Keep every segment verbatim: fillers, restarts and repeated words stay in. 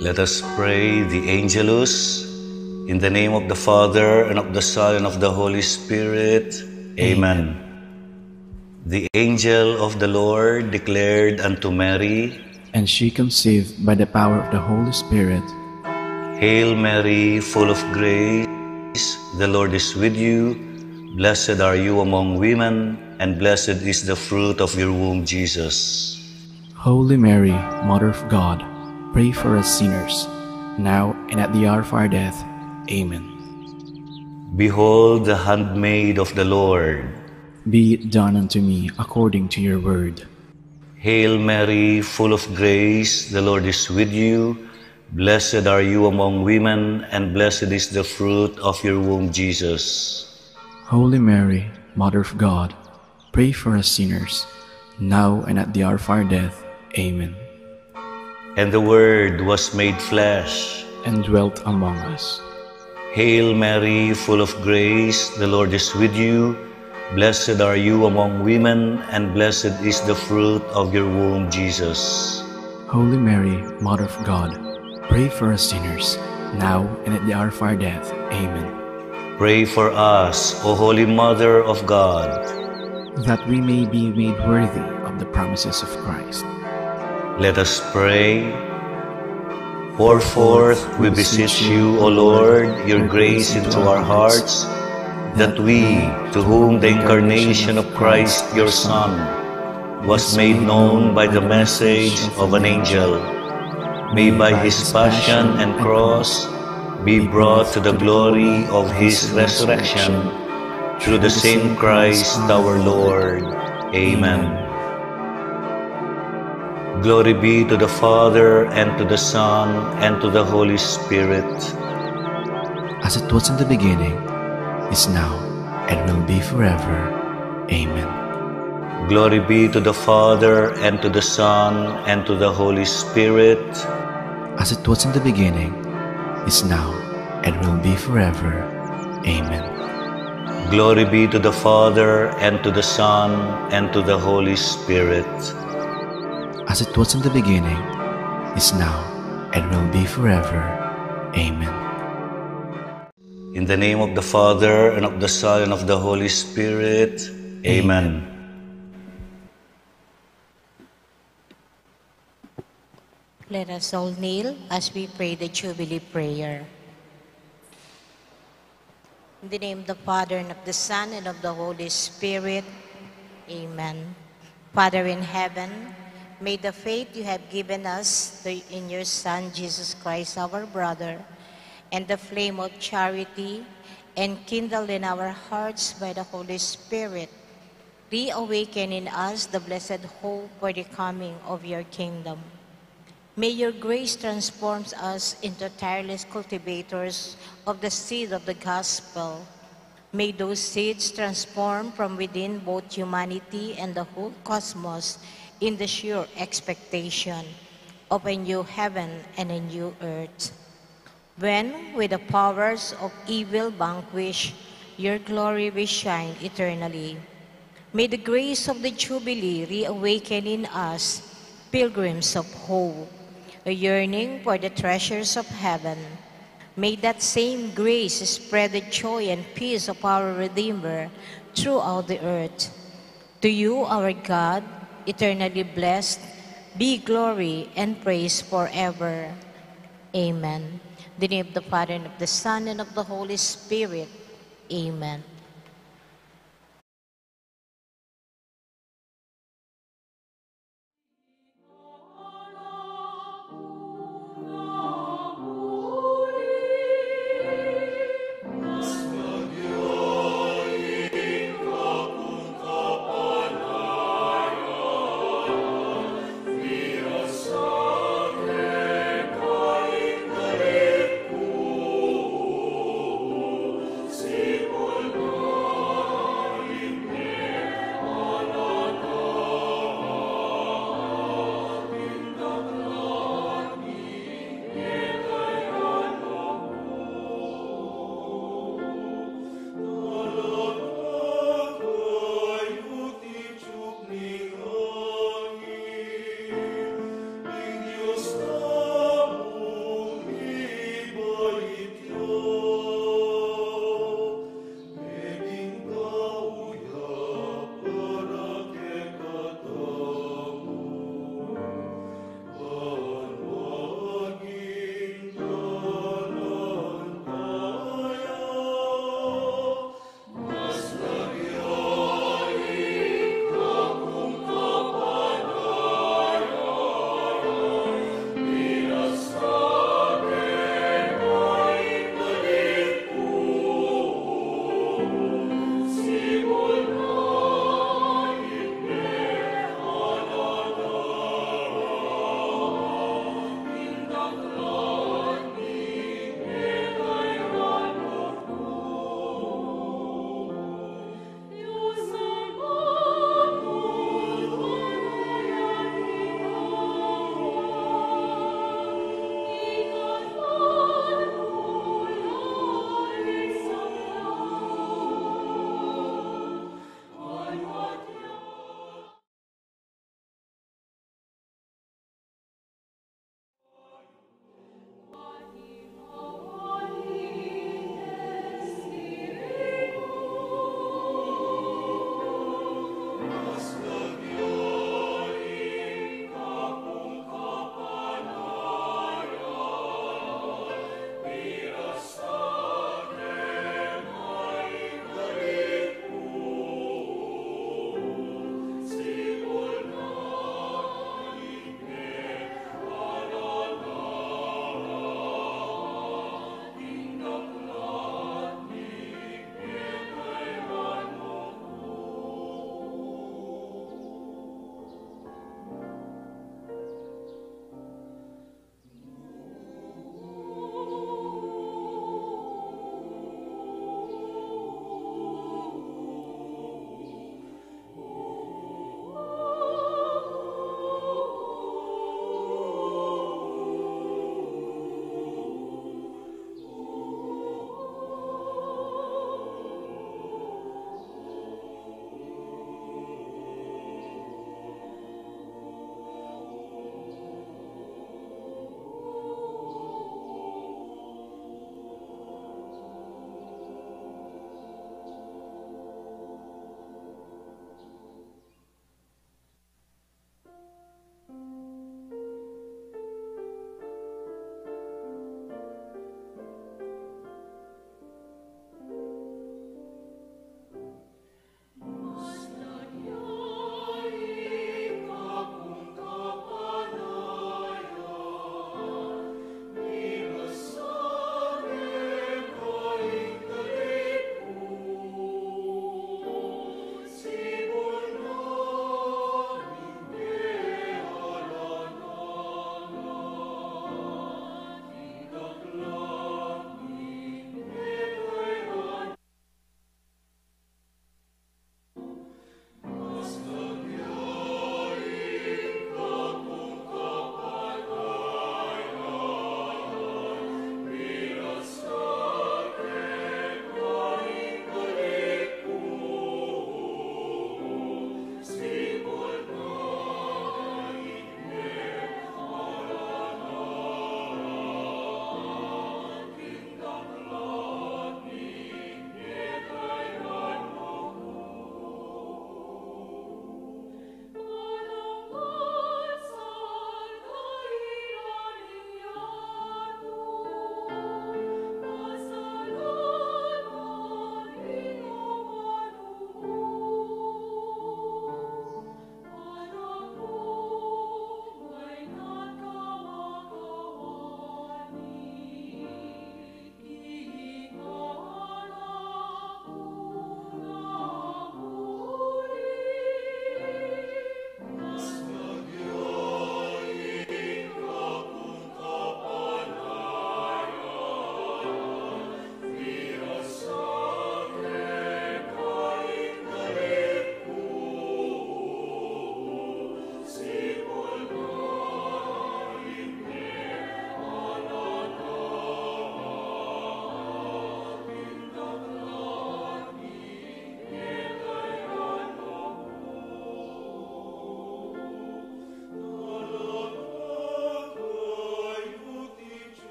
Let us pray the Angelus. In the name of the Father, and of the Son, and of the Holy Spirit. Amen. The angel of the Lord declared unto Mary, and she conceived by the power of the Holy Spirit. Hail Mary, full of grace, the Lord is with you. Blessed are you among women, and blessed is the fruit of your womb, Jesus. Holy Mary, Mother of God, pray for us sinners, now and at the hour of our death. Amen. Behold the handmaid of the Lord. Be it done unto me according to your word. Hail Mary, full of grace, the Lord is with you. Blessed are you among women, and blessed is the fruit of your womb, Jesus. Holy Mary, Mother of God, pray for us sinners, now and at the hour of our death. Amen. And the Word was made flesh and dwelt among us. Hail Mary, full of grace, the Lord is with you. Blessed are you among women, and blessed is the fruit of your womb, Jesus. Holy Mary, Mother of God, pray for us sinners, now and at the hour of our death. Amen. Pray for us, O Holy Mother of God, that we may be made worthy of the promises of Christ. Let us pray. Pour forth, we beseech you, O Lord, your grace into our hearts, that we, to whom the incarnation of Christ, your Son, was made known by the message of an angel, may by his passion and cross be brought to the glory of his resurrection, through the same Christ our Lord. Amen. Glory be to the Father, and to the Son, and to the Holy Spirit. As it was in the beginning, is now, and will be forever. Amen. Glory be to the Father, and to the Son, and to the Holy Spirit. As it was in the beginning, is now, and will be forever. Amen. Glory be to the Father, and to the Son, and to the Holy Spirit. As it was in the beginning, is now, and will be forever. Amen. In the name of the Father, and of the Son, and of the Holy Spirit. Amen. Let us all kneel as we pray the Jubilee prayer. In the name of the Father, and of the Son, and of the Holy Spirit. Amen. Father in heaven, may the faith you have given us to, in your Son, Jesus Christ, our brother, and the flame of charity, enkindled in our hearts by the Holy Spirit, reawaken in us the blessed hope for the coming of your kingdom. May your grace transforms us into tireless cultivators of the seed of the gospel. May those seeds transform from within both humanity and the whole cosmos in the sure expectation of a new heaven and a new earth, when, with the powers of evil vanquished, your glory will shine eternally. May the grace of the Jubilee reawaken in us pilgrims of hope, a yearning for the treasures of heaven. May that same grace spread the joy and peace of our Redeemer throughout the earth. To you, our God, eternally blessed, be glory and praise forever. Amen. In the name of the Father, and of the Son, and of the Holy Spirit. Amen.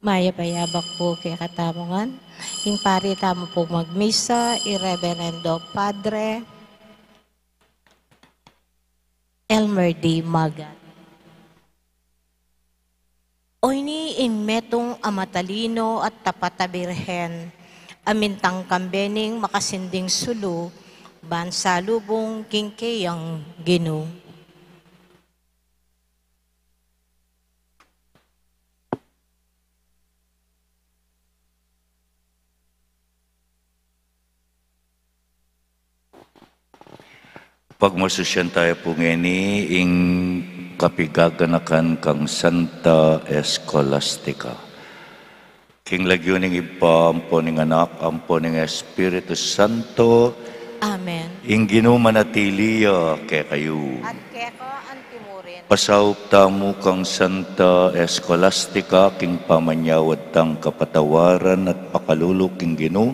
Mayap a abak pu kekatamu ngan. Ing pari tamu pung magmisa, i Reverendo Padre Elmer D. Magat. Oyni ing metung a matalino at tapat a birhen, a mintang kambe ning makasinding sulu, ban salubung king keyang Ginu. Pagmasusyan taya pu ngeni ing kapigaganakan kang Santa Escolastica. King lagyu ning Ibpa, ampo ning Anak, ampo ning Espiritu Santo. Amen. Ing Ginu manatili ya kekayu. At keka antimurin. Pasaup tamu kang Santa Escolastica, king pamanyawad tang kapatawaran at pakalulu king Ginu,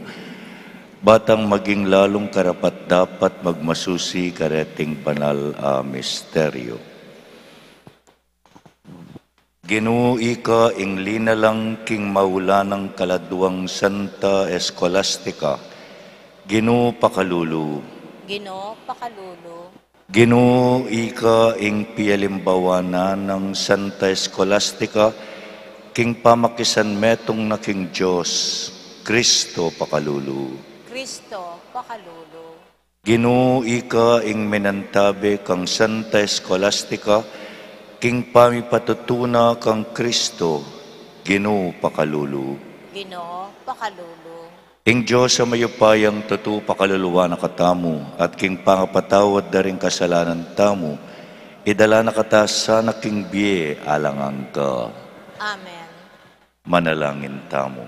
ba tang maging lalung karapat-dapat magmasusi kareting banal a misteryo. Ginu, ika ing linalang king maula nang kaladwang Santa Escolastica. Ginu, pakalulu. Ginu, pakalulu. Ginu, ika ing pialimbawa na nang Santa Escolastica, king pamakisanmetung na king Dios. Kristo, pakalulu. Kristo, pakalulu. Ginu, ika ing minantabe kang Santa Escolastica, king pamipatutu na kang Kristo. Ginu, pakalulu. Ginu, pakalulu. Ing Dios a mayupayang tutu pakaluluan na katamu, at king pangapatawad da ring kasalanan tamu, idala na kata sana king bie alang angga. Amen. Manalangin tamu.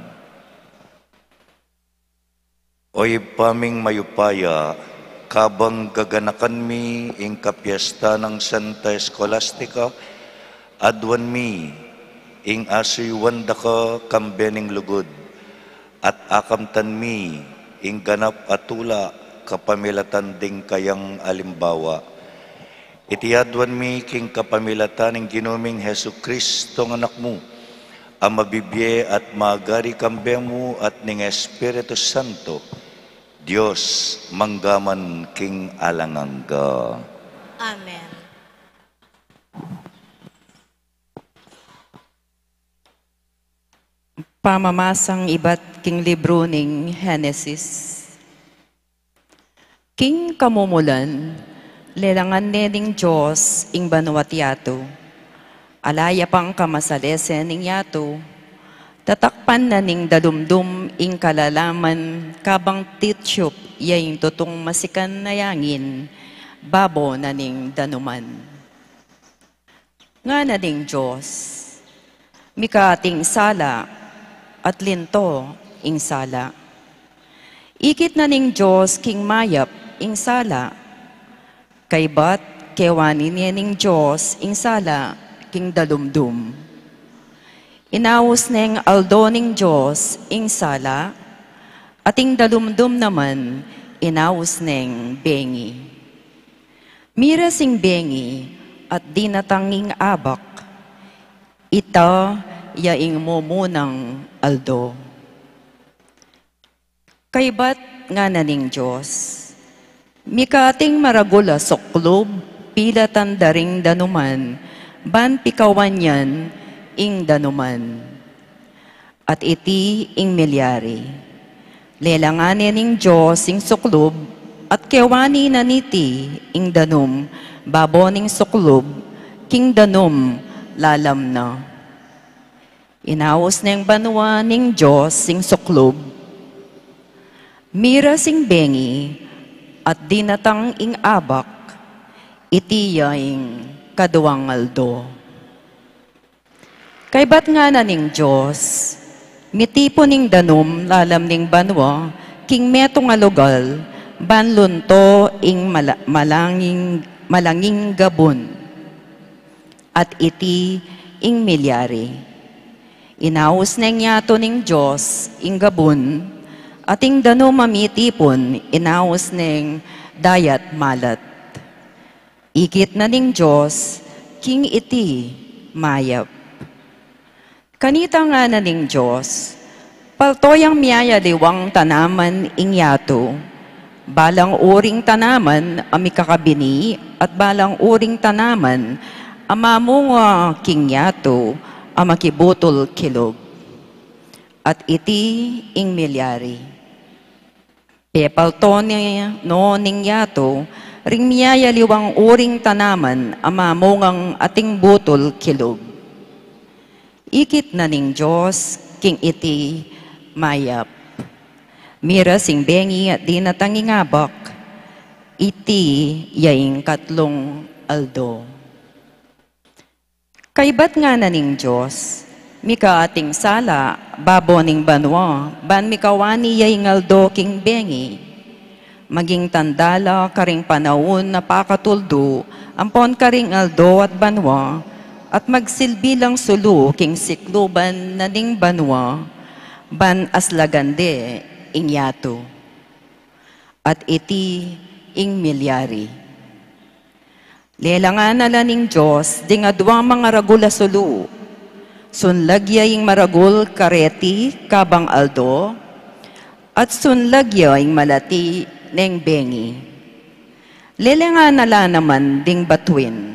O Ibpa ming mayupaya, kabang gaganakan mi ing kapiesta nang Santa Escolastica, aduan mi ing asuyuan da ka kambe ning lugud, at akamtan mi ing ganap a tula kapamilatan ding kayang alimbawa. Iti aduan mi king kapamilatan ning Ginu ming Jesucristo, Anak mu, a mabibie at magari kambe mu at ning Espiritu Santo, Dios, mangga man king alang angga. Amen. Pamamasang ibat king libru ning Henesis. King kamumulan, lelangan ne ning Dios ing banua't yatu. Ala ya pang kamasalese ning yatu, tatakpan na ning dalumdum ing kalalaman, kabang titiup ya ing tutung masikan a yangin babo na ning danuman. Ngana ning Dios, "Mikati ing sala, at linto ing sala." Ikit na ning Dios king mayap ing sala. Kaybat kewani ne ning Dios ing sala king dalumdum. Inaus neng aldo ning Dios ing sala, at ing dalumdum naman inaus neng bengi. Miras ing bengi at dinatang ing abak, ita ya ing mumunang aldo. Kaybat ngana ning Dios, "Mikating maragul a suklub, pilatan da ring danuman, ban pikawan yan ing danuman." At iti ing milyari. Lelangan ne ning Dios ing suklub, at kewani na niti ing danum babo ning suklub, king danum lalam na. Inaus neng banua ning Dios ing suklub. Miras ing bengi, at dinatang ing abak, iti ya ing kaduang aldo. Kaybat ngana ning Dios, "Mitipun ing danum lalam ning banua king metung a lugal, ban lunto ing mala-, malanging, malanging gabun." At iti ing milyari. Inaus neng yatu ning Dios ing gabun, at ing danum a mitipun inaus neng dayat malat. Ikit na ning Dios king iti mayap. Kanita ngana ning Dios, palto yang miyayaliwang tanaman ing yatu, balang uring tanaman a mikakabini, at balang uring tanaman a mamunga king yatu a makibutul kilub. At iti ing milyari. Pepalto ne no ning yatu ring miyayaliwang uring tanaman a mamungang ating butul kilub. Ikit na ning Dios king iti mayap. Miras ing bengi at dinatang ing abak, iti ya ing katlung aldo. Kaybat ngana ning Dios, mika ating sala babo ning banua, ban mikawani ya ing aldo king bengi. Maging tanda la karing panaun a pakatuldu ampon karing aldo at banua, at magsilbi lang sulu king sikluban na ning banua, ban aslagan de ing yatu. At iti ing milyari. Lelangan na la ning Dios ding aduang mangaragul a sulu. Sunlag ya ing maragul kareti kabang aldo, at sunlag ya ing malati neng bengi. Lelangan na la naman ding batuin.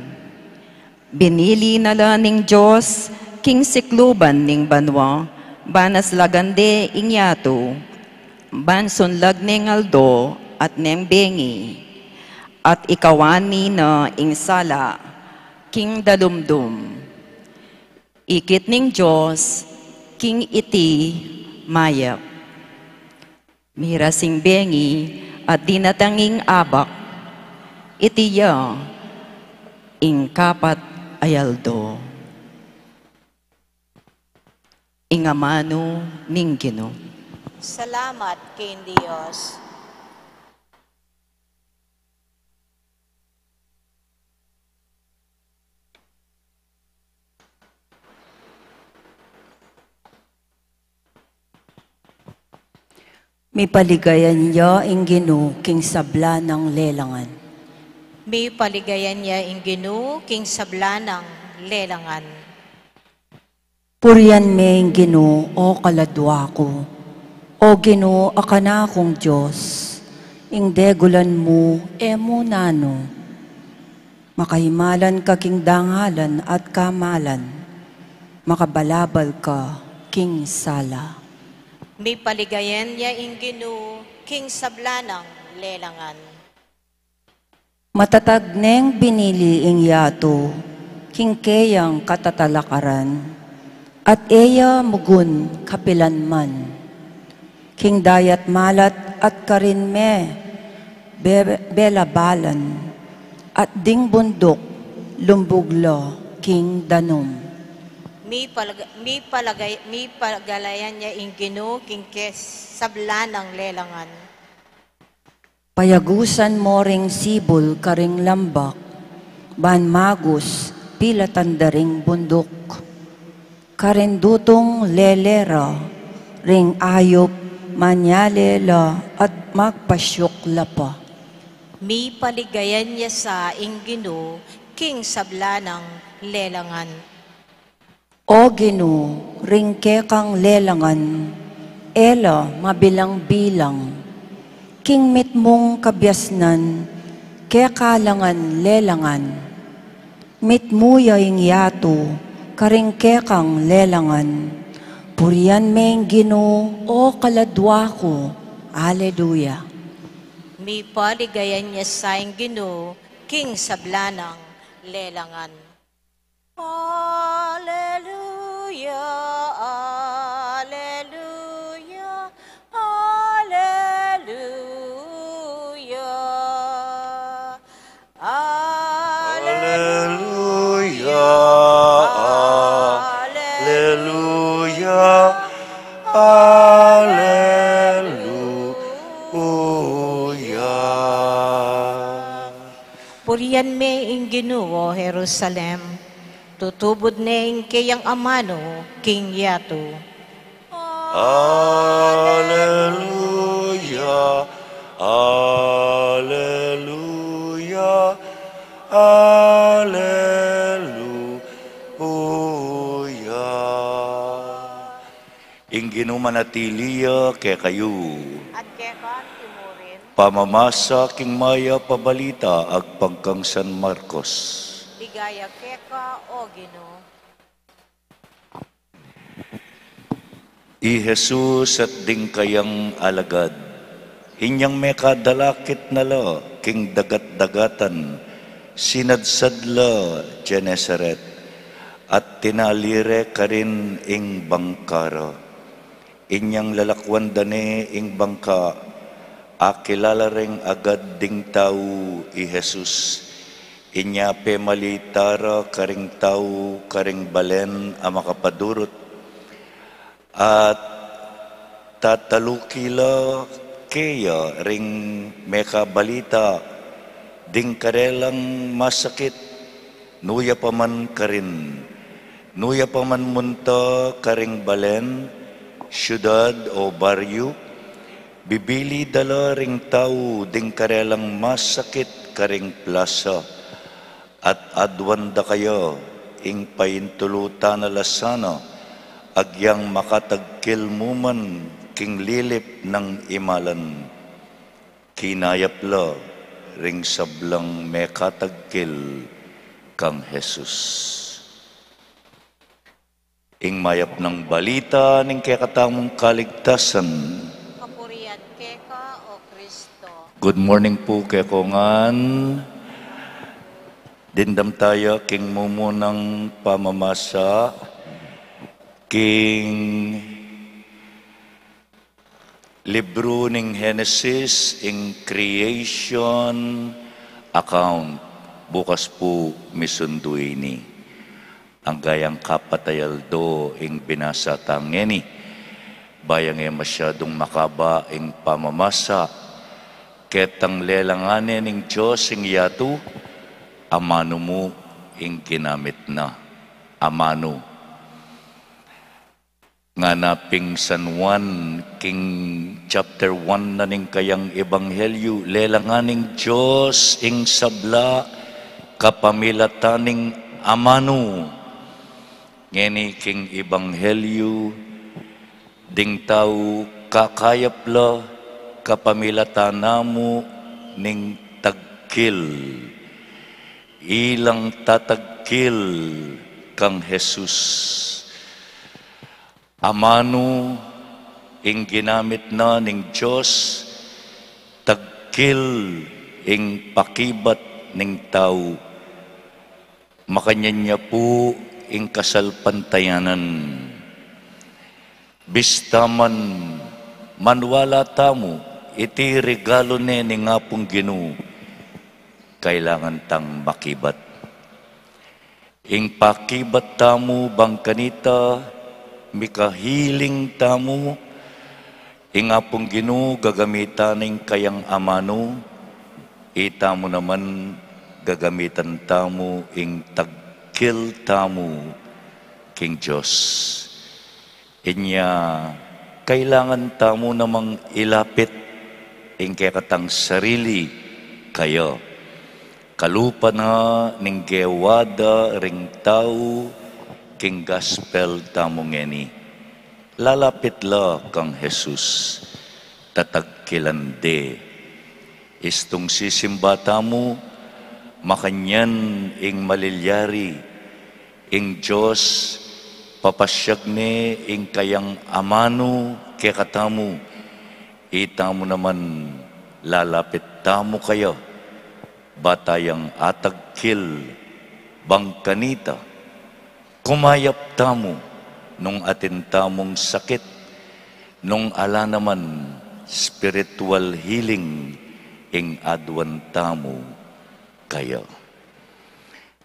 Binili na la ning Dios king sikluban ning banua, ban aslagan de ing yatu, ban sunlag neng aldo at neng bengi, at ikawani na ing sala king dalumdum. Ikit ning Dios king iti mayap. Miras ing bengi at dinatang ing abak, iti ya ing kapat a aldo. Ing amanu ning Ginu. Salamat king Dios. Mipaligayan ya ing Ginu king sabla nang lelangan. Mipaligayan ya ing Ginu king sabla nang lelangan. Purian me ing Ginu, o kaladua ku. O Ginu, a kanakung Dios, ing degulan mu e mu nanu. Makaimalan ka king dangalan at kamalan, makabalabal ka king sala. Mipaligayan ya ing Ginu king sabla nang lelangan. Matatag neng binili ing yatu king keyang katatalakaran, at e ya mugun kapilan man. King dayat malat at karin me be-, belabalan, at ding bunduk lumbug la king danum. Mipalaga-, mipalagay-, mipagalayan ya ing Ginu king ke-, sabla nang lelangan. Payagusan mo ring sibul karing lambak, ban magus pilatan da ring bunduk. Karin dutung lele ra ring ayup, manyale la at magpasyuk la pa. Mipaligayan ya sa ing Ginu king sabla nang lelangan. O Ginu, ring kekang lelangan, e la mabilang-bilang. King mitmung kabiasnan, keka la ngan lelangan. Mitmu ya ing yatu karing kekang lelangan. Purian me ing Ginu, o kaladua ku. Aleluya. Mipaligayan ya sa ing Ginu king sabla nang lelangan. Aleluya, aleluya, aleluya. Aleluya, aleluya, aleluya. Purian me ing Ginu, o Jerusalem, tutubud ne ing keyang amanu king yatu. Aleluya, aleluya, aleluya. Ginu manatili ya kekayu. At keka mu rin. Pamamasa king mayap a balita agpang kang San Marcos. Ligaya keka, O Ginu. I Jesus at ding kayang alagad, inyang mekadalakit na la king dagat-dagatan, sinadsad la Genesaret, at tinali re karin ing bangka ra. Inyang lalakwan da ne ing bangka, akilala reng agad ding tau i Jesus. Inya pemalita ra karing tau karing balen a makapadurut, at tataluki la keya ring mekabalita ding karelang masakit, nu ya pa man karin. Nu ya pa man munta karing balen, siudad o baryu, bibili da la ring tau ding karelang masakit karing plasa, at aduan da kaya ing paintulutan na la sana, agyang makatagkil mu man king lilip nang imalan. Kinayap la ring sablang mekatagkil kang Jesus. Ing mayap nang balita ning kekatamung kaligtasan. Kapurian keka, O Kristo. Good morning pu kekongan. Dimdam taya king mumunang pamamasa king libru ning Genesis, ing creation account. Bukas pu misundu ini. Anggang kapat a aldo ing binasa tang ngeni. Bayu e masyadung makaba ing pamamasa, ketang lelangan ne ning Dios ing yatu, amanu mu ing ginamit na. Amanu. Ngana pin San Juan king chapter one na ning kayang ebanghelyu, lelangan ning Dios ing sabla kapamilatan ning amanu. Ngeni king ebanghelyu, ding tau kakayap la kapamilatan na mu ning tagkil. Ilang tatagkil kang Jesus. Amanu ing ginamit na ning Dios, tagkil ing pakibat ning tau. Makanyan ya pu ing kasalpantayanan. Bista man maniwala tamu iti regalu ne ning Apung Ginu, kailangan tang makibat. Ing pakibat tamu bang kanita, mikahiling tamu, ing Apung Ginu gagamitan ing kayang amanu, itamu naman gagamitan tamu ing tagkil tamu king Dios. Inya, kailangan tamu namang ilapit ing kekatang sarili kaya. Kalupa na ning gewa da ring tau king gospel tamu ngeni. Lalapit la kang Jesus, tatagkilan de. Istung sisimba tamu, makanyan ing malilyari, ing Dios papasyag ne ing kayang amanu kekatamu, itamu naman lalapit tamu kaya, ba tayang atagkil bang kanita. Kumayap tamu nung atin tamung sakit, nung ala naman spiritual healing ing aduan tamu kaya.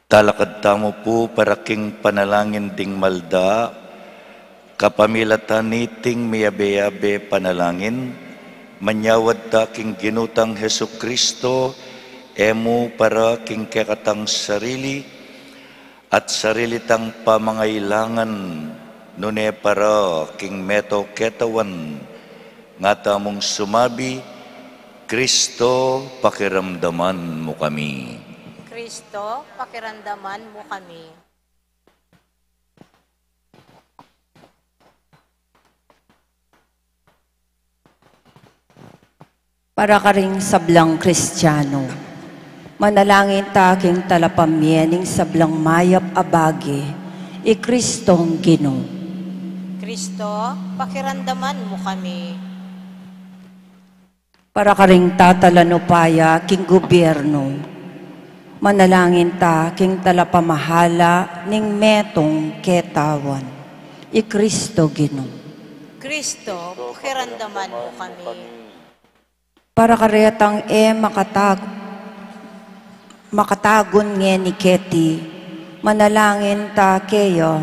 Talakad tamu pu para king panalangin ding malda, kapamilatan niting miyabe-yabe panalangin, manyawad ta king Ginu tang Jesucristo, e mu para king kekatang sarili, at sarili tang pamangailangan, nune para king meto ketawan, nga tamung sumabi, Kristo, pakiramdaman mu kami. Kristo, pakiramdaman mu kami. Para karing sablang Kristiano, manalangin ta king talapamie ning sablang mayap a bage, i Kristong Ginu. Kristo, pakiramdaman mu kami. Para karing tatalanupaya king gubyernu, manalangin ta king talapamahala ning metung ketawan, i Kristo Ginu. Kristo, pakiramdaman mu kami. Para karetang e makatag-, makatagun ngeni keti, manalangin ta keya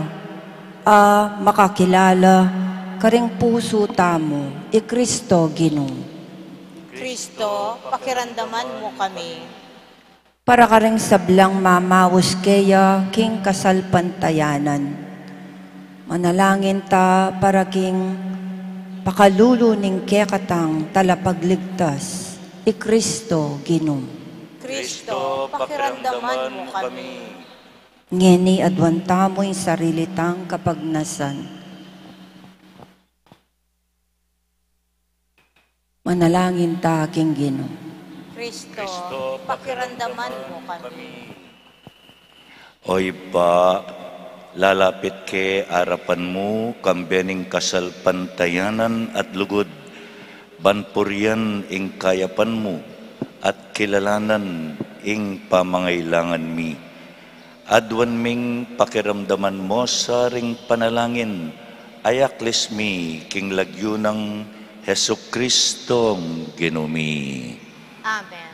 a makakilala karing pusu tamu, i Kristo Ginu. Kristo, pakiramdaman mu kami. Para karing sablang mamaus keya king kasalpantayanan, manalangin ta para king pakalulu ning kekatang talapagligtas, i Kristo Ginu. Kristo, pakiramdaman mu kami. Ngeni aduan tamu ing sarili tang kapagnasan. Manalangin ta king Ginu. Kristo, pakiramdaman mu kami. O Ibpa, lalapit ke arapan mu, kambe ning kasalpantayanan at lugud, ban purian ing kayapan mu at kilalanan ing pamangailangan mi. Aduan ming pakiramdaman mu sa ring panalangin a yaklis mi king lagyu nang Jesucristong Ginu mi. Amen.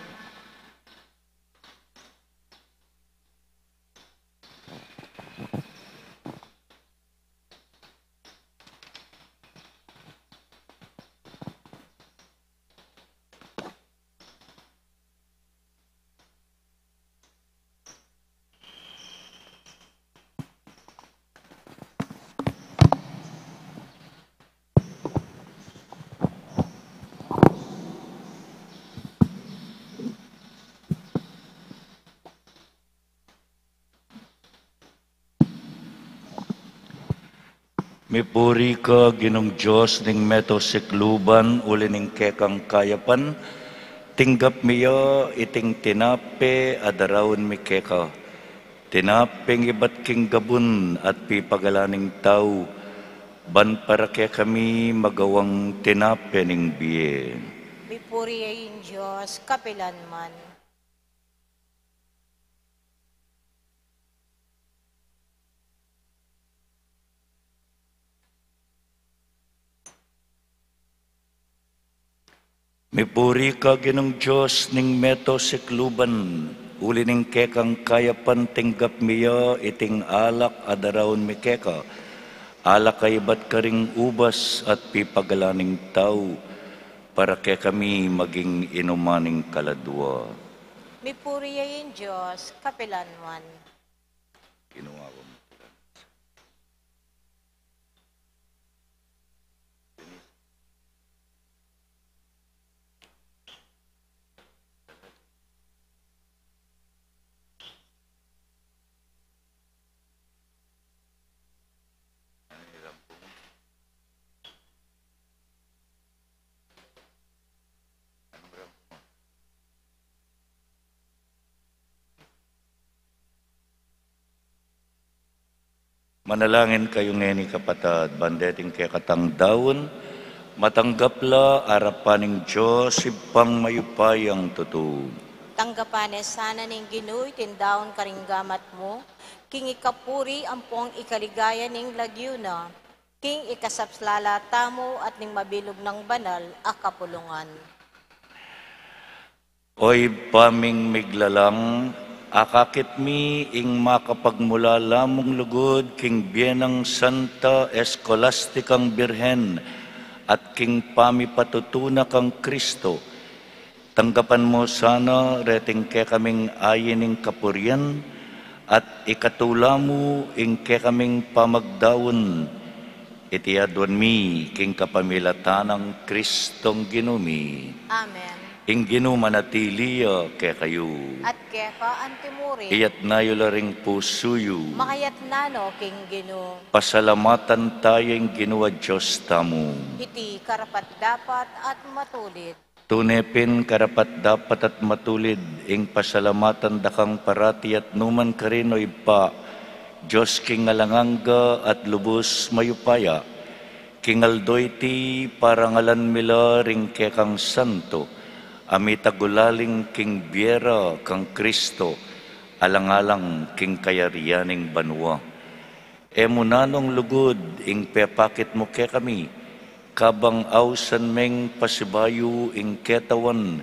Mipuri ka, Ginung Dios ning meto sikluban, uli ning kekang kayapan, tinggap mi ya iting tinape a daraun mi keka. Tinapeng ibat king gabun at pipagalan ning tau, ban para kekami magawang tinape ning bie. Mipuri ya ing Dios kapilan man. Mipuri ka, Ginung Dios ning meto sikluban, uli ning kekang kayapan tinggap mi ya iting alak a daraun mi keka, alak a ibat karing ubas at pipagalan ning tau, para kekami maging inuman ning kaladua. Mipuri ya ing Dios kapilan man. Ginawa ko. Manalangin kayu ngeni, kapatad, ban deting kekatang daun, matanggap la arapan ning Dios Ibpang mayupayang tutu. Tanggapan ne sana ning Ginu iting daun karing gamat mu, king ikapuri ampong ikaligaya ning lagyu na, king ikasapslala tamu at ning mabilug nang banal a kapulungan. O Ibpa ming miglalang, akakit mi ing makapagmula la mung lugud king bie nang Santa Escolasticang Birhen at king pamipatutuna kang Kristo, tanggapan mu sana reting kekaming ayi ning kapurian, at ikatula mu ing kekaming pamagdaun. Iti aduan mi king kapamilatan nang Kristong Ginu mi. Amen. Ing Ginu manatili ya kekayu. At keka antimurin. Iyatna yu la ring pusu yu. Makayatna no king Ginu. Pasalamatan taya ing Ginu a Dios tamu. Iti karapat-dapat at matulid. Tune pin karapat-dapat at matulid ing pasalamatan da kang parati at numan karin, o Ibpa, Dios king alang angga at lubus mayupaya. King aldo iti parangalan mi la ring kekang santo a mitagulaling king bie ra kang Kristo, alang-alang king kayarian ning banua. E mu nanung lugud ing pepakit mu kekami, kabang ausan meng pasibayu ing ketawan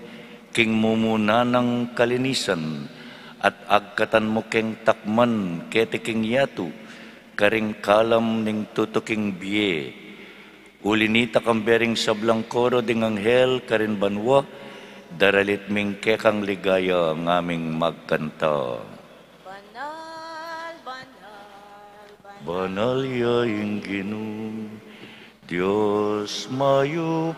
king mumuna nang kalinisan, at agkatan mu keng takman keti king yatu, karing kalam ning tutuking bie. Uli nita, kambe ring sablang koro ding anghel karin banua, daralit ming kekang ligaya ngaming magkanta. Banal, banal, banal. Banal ya ing Ginu, Dios mayupaya.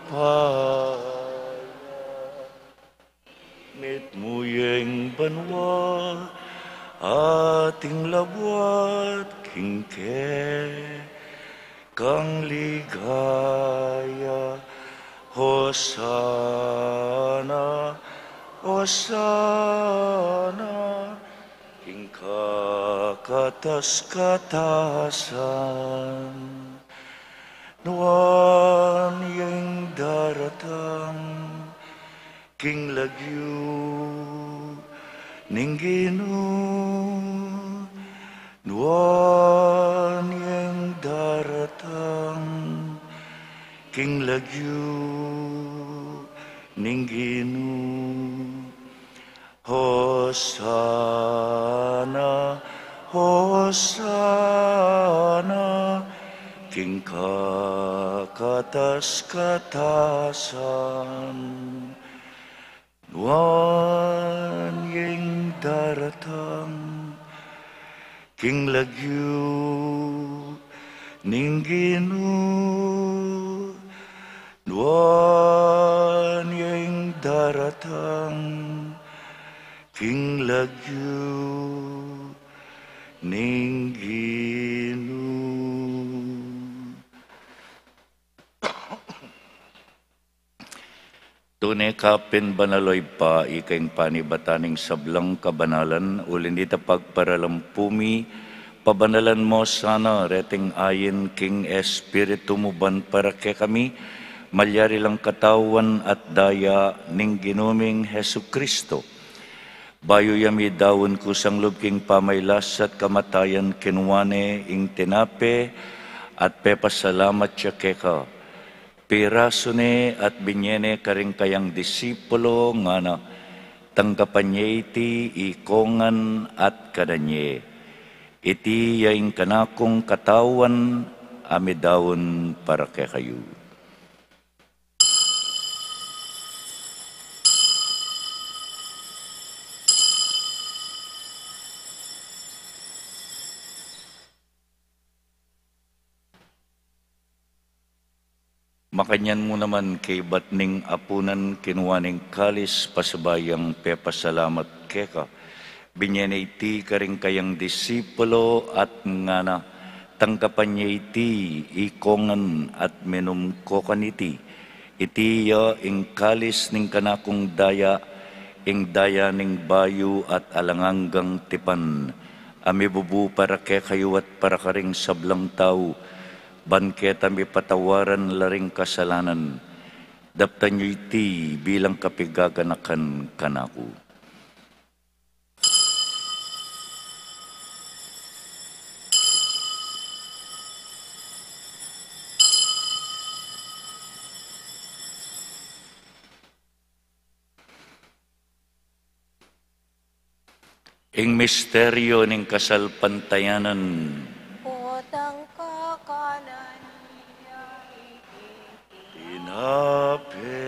Mitmu ya ing banua at ing labuad king kekang ligaya. Hosana, Hosana king kakatas-katasan. Nuan ya ing daratang king lagyu ning Ginu, nuan ya ing daratang king lagyu ning Ginu. Hosana, Hosana king kakatas-katasan. Nuan ya ing daratang king lagyu ning Ginu, nuan ya ing daratang king lagyu ning Ginu. Tune ka pin banal, o Ibpa, ika ing panibatan ning sablang kabanalan, uli nita pagparalampu mi, pabanalan mo sana reting ayin king Espiritu mu ban para kekami malyari lang katawan at daya ning Ginu ming Jesucristo. Bayu ya midaun kusang lub king pamailas at kamatayan, kinua ne ing tinape at pepasalamat ya keka. Pirasu ne at binye ne karing kayang disipulo, ngana, tanggapan ye iti ikongan at kanan ye. Iti ya ing kanakung katawan a midaun para kekayu. Makanyan mu naman kaibat ning apunan, kinua ne ing kalis, pasibayu yang pepasalamat keka, binye ne iti karing kayang disipulo at ngana, tanggapan ye iti ikongan at minum ko kaniti. Iti ya ing kalis ning kanakung daya, ing daya ning bayu at alang anggang tipan, a mibubu para kekayu at para karing sablang tau, ban keta mipatawaran la ring kasalanan. Daptan yu iti bilang kapigaganakan kanaku. Ing misteryo ning kasalpantayanan. Potang kakanan ya iti tinape,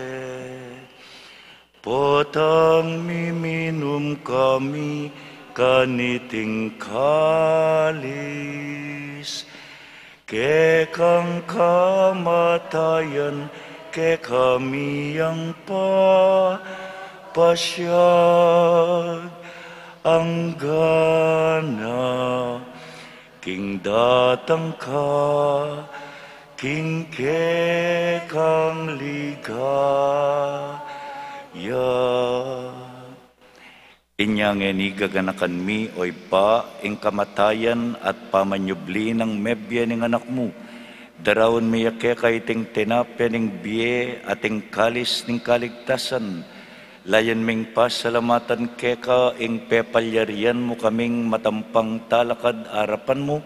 potang miminum kami kaniting kalis, kekang kamatayan kekami yang papasyag, anggana king datang ka king kekang liga. Ya. Inya ngeni gaganakan mi, o Ibpa, ing kamatayan at pamanyubli nang mebie ning Anak mu. Daraun mi ya keka iting tinape ning bie at ing kalis ning kaligtasan. Layan ming pasalamatan keka ing pepalyarian mu kaming matampang talakad arapan mu,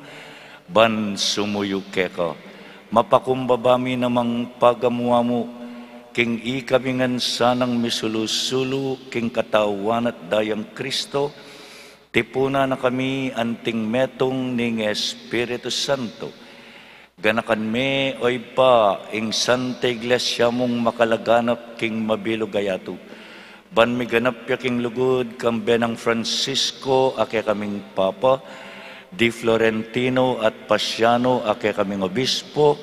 ban sumuyu keka. Mapakumbaba mi namang pagamu-amu king ikabingan sanang misulu-sulu king katawan at dayang Kristo, tipunan na kami anting metung ning Espiritu Santo. Ganakan me, o Ibpa, ing Santa Iglesia mung makalaganap king mabilug a yatu. Ban miganap ya king lugud, kambe nang Francisco a kekaming Papa, di Florentino at Pasiano a kekaming Obispo,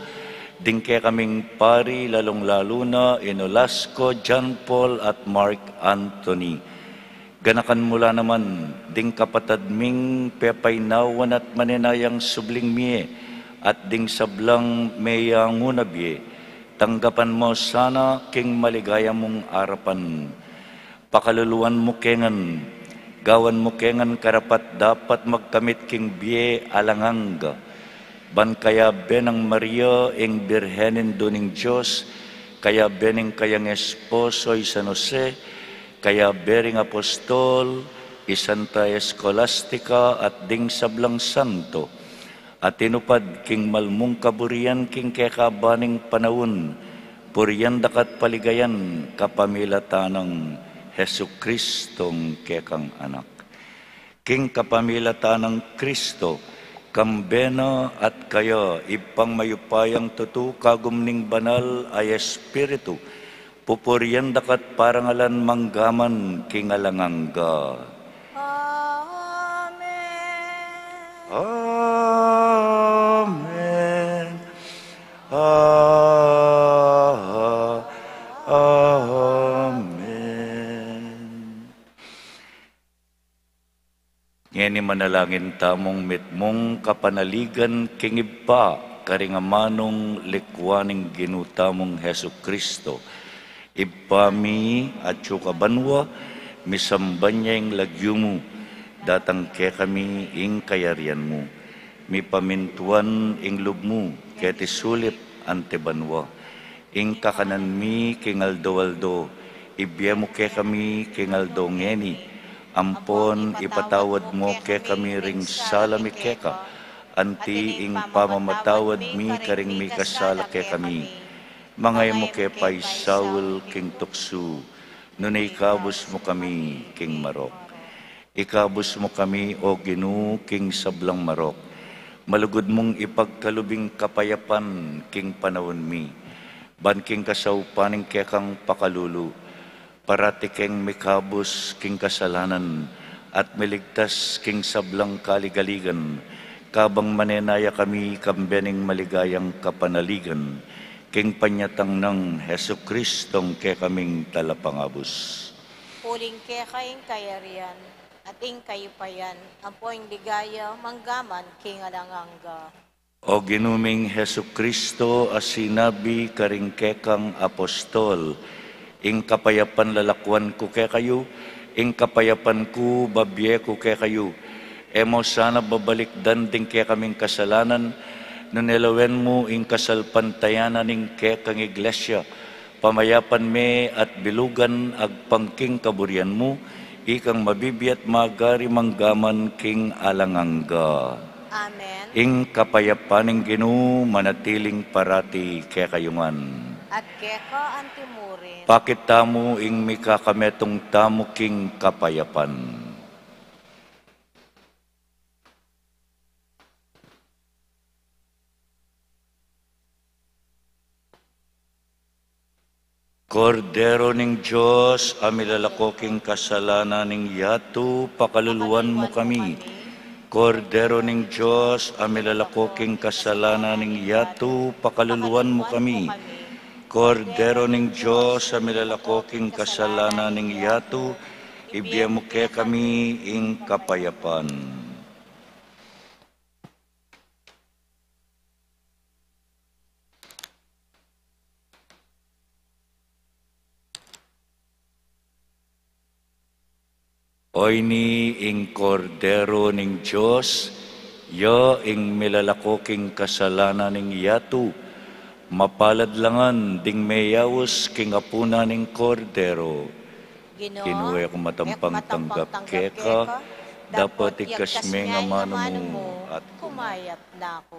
ding kekaming pari, lalung-lalu na i Nolasco, John Paul at Mark Anthony. Ganakan mu la naman ding kapatad ming pepainawan at manenayang subling mie, at ding sablang meyangu na bie, tanggapan mu sana king maligaya mung arapan. Pakaluluan mu ke ngan, gawan mu ke ngan karapat-dapat magkamit king bie alang angga. Ban kayabe nang Maria ing Birhen Indu ning Dios, kayabe ning kayang esposo i San Jose, kayabe ring apostol, i Santa Escolastica at ding sablang santo, a tinupad king malmung kaburian king kekaban ning panaun, purian da ka't paligayan kapamilatan nang Jesucristong kekang Anak. King kapamilatan nang Kristo, kambe na at kaya, Ibpang mayupayang tutu, kagum ning Banal a Espiritu, pupurian da ka't parangalan manggaman king alang angga. Amen. Amen. A-, amen. Ngeni manalangin tamung mitmung kapanaligan king Ibpa, karing amanung likwan ning Ginu tamung Jesucristo. Ibpa mi, atsu ka banua, misamban ya ing lagyu mu, datang kekami ing kayarian mu, mipamintuan ing lub mu, keti sulip anti banua. Ing kakanan mi king aldo-aldo, ibie mu kekami king aldo ngeni, ampon ipatawad mu kekami ring sala mi keka, anti ing pamamatawad mi karing mikasala kekami. Manga e mu ke paisaul king tuksu, nune ikabus mu kami king marok. Ikabus mu kami, O Ginu, king sablang marok. Malugud mung ipagkalub ing kapayapan king panaun mi, ban king kasaupan ning kekang pakalulu, parati keng mikabus king kasalanan, at miligtas king sablang kaligaligan, kabang manenaya kami kambe ning maligayang kapanaligan, king panyatang nang Jesucristong kekaming Talapangabus. Uling keka ing kayarian, at ing kayupayan, ampo ing ligaya, manggaman king alang angga. O Ginu ming Jesucristo, a sinabi karing kekang apostol, ing kapayapan lalakuan ku kekayu, ing kapayapan ku babie ku kekayu. E mu sana babalikdan ding kekaming kasalanan, nune lawen mu ing kasalpantayanan ning kekang Iglesia, pamayapan me at bilugan agpang king kaburian mu, ikang mabibie at magari manggaman king alang angga. Amen. Ing kapayapan ning Ginu manatiling parati kekayu ngan. At keka antimurin. Pakit tamu ing mikakametung tamu king kapayapan. Kordero ning Dios, a milalako king kasalanan ning yatu, pakaluluan mu kami. Kordero ning Dios, a milalako king kasalanan ning yatu, pakaluluan mu kami. Kordero ning Dios, a milalako king kasalanan ning yatu, ibie mu kekami ing kapayapan. Oyni ing Kordero ning Dios, ya ing milalako king kasalanan ning yatu. Mapalad la ngan ding meyaus king apunan ning Kordero. Ginu, e ku matampang tanggap keka, dapot igkas me ing amanu mu at kumayap na ku.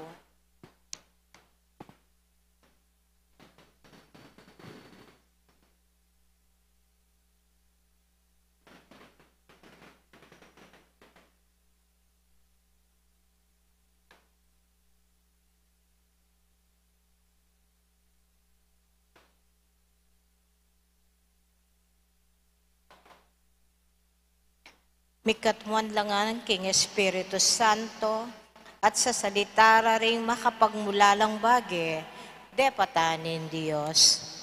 Mikatmuan la ngan king Espiritu Santo, at sasalita ra ring makapagmulalang bage, depatan ning Dios.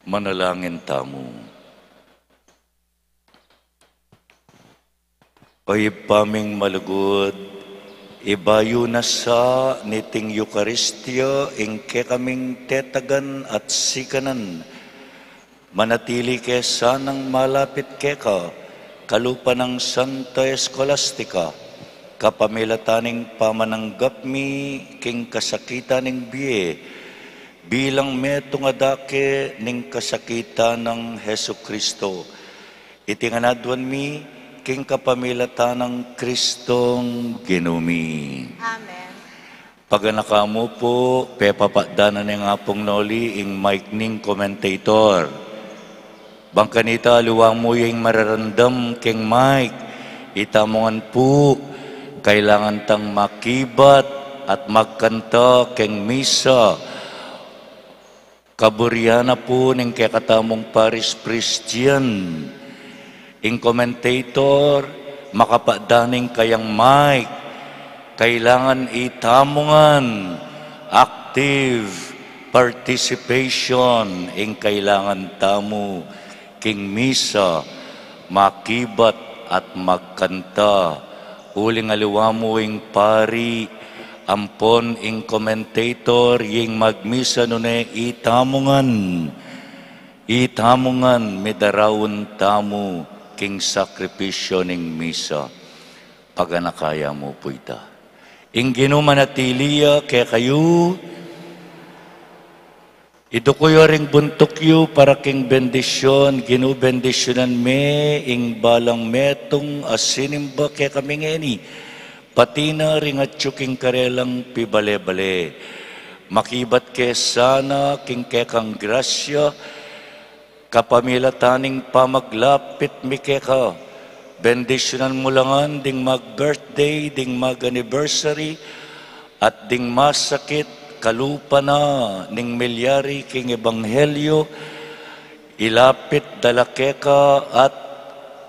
Manalangin tamu. O Ibpa ming malugud, ibayu na sa niting Eukaristia ing kekaming tetagan at sikanan, manatili ke sanang malapit keka, kalupa nang Santa Escolastica, kapamilatan ning pamananggap mi king kasakitan ning bie, bilang metung a dake ning kasakitan nang Jesucristo. Iti ngan aduan mi king kapamilatan nang Kristong Ginu mi. Amen. Paganaka mu pu, pepapatdanan ne nga pung noli ing mic ning commentator. Bang kanita aliwa mu ya ing mararamdam keng mic, itamu ngan pu, kailangan tang makibat at magkanta keng misa. Kaburian na pu ning kekatamung parish priest yan, Ing commentator, makapadan ing kayang mic, kailangan itamu ngan active participation ing kailangan tamu king misa, makibat at magkanta. Uling aliwa mu ing pari ampon ing commentator, ing magmisa nune itamu ngan, itamu ngan midaraun tamu king sakripisyo ning misa. Paganaka ya mu pu ita. Ing Ginu manatili ya kekayu. Iduku yu ring buntuk yu para king bendisyon. Ginu, bendisyunan me ing balang metung a sinimba kekami ngeni, pati na ring atyu king karelang pibale-bale. Makibat ke sana king kekang grasya, kapamilatan ning pamaglapit mi keka. Bendisyunan mu la ngan ding mag-birthday, ding mag-anniversary, at ding masakit, kalupa na ning milyari king ebanghelyo, ilapit da la keka at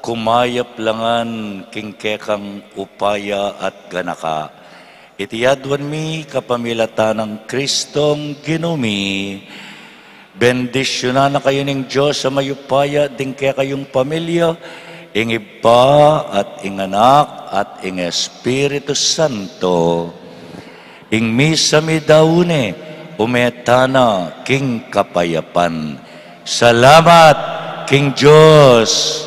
kumayap la ngan king kekang upaya at ganaka. Iti aduan mi kapamilatan nang Kristong Ginu mi. Bendisyunan na kayu ning Dios a mayupaya, ding kekayung pamilya, ing Ibpa at ing Anak at ing Espiritu Santo. Ing misa mi daune, ume tana king kapayapan. Salamat king Dios.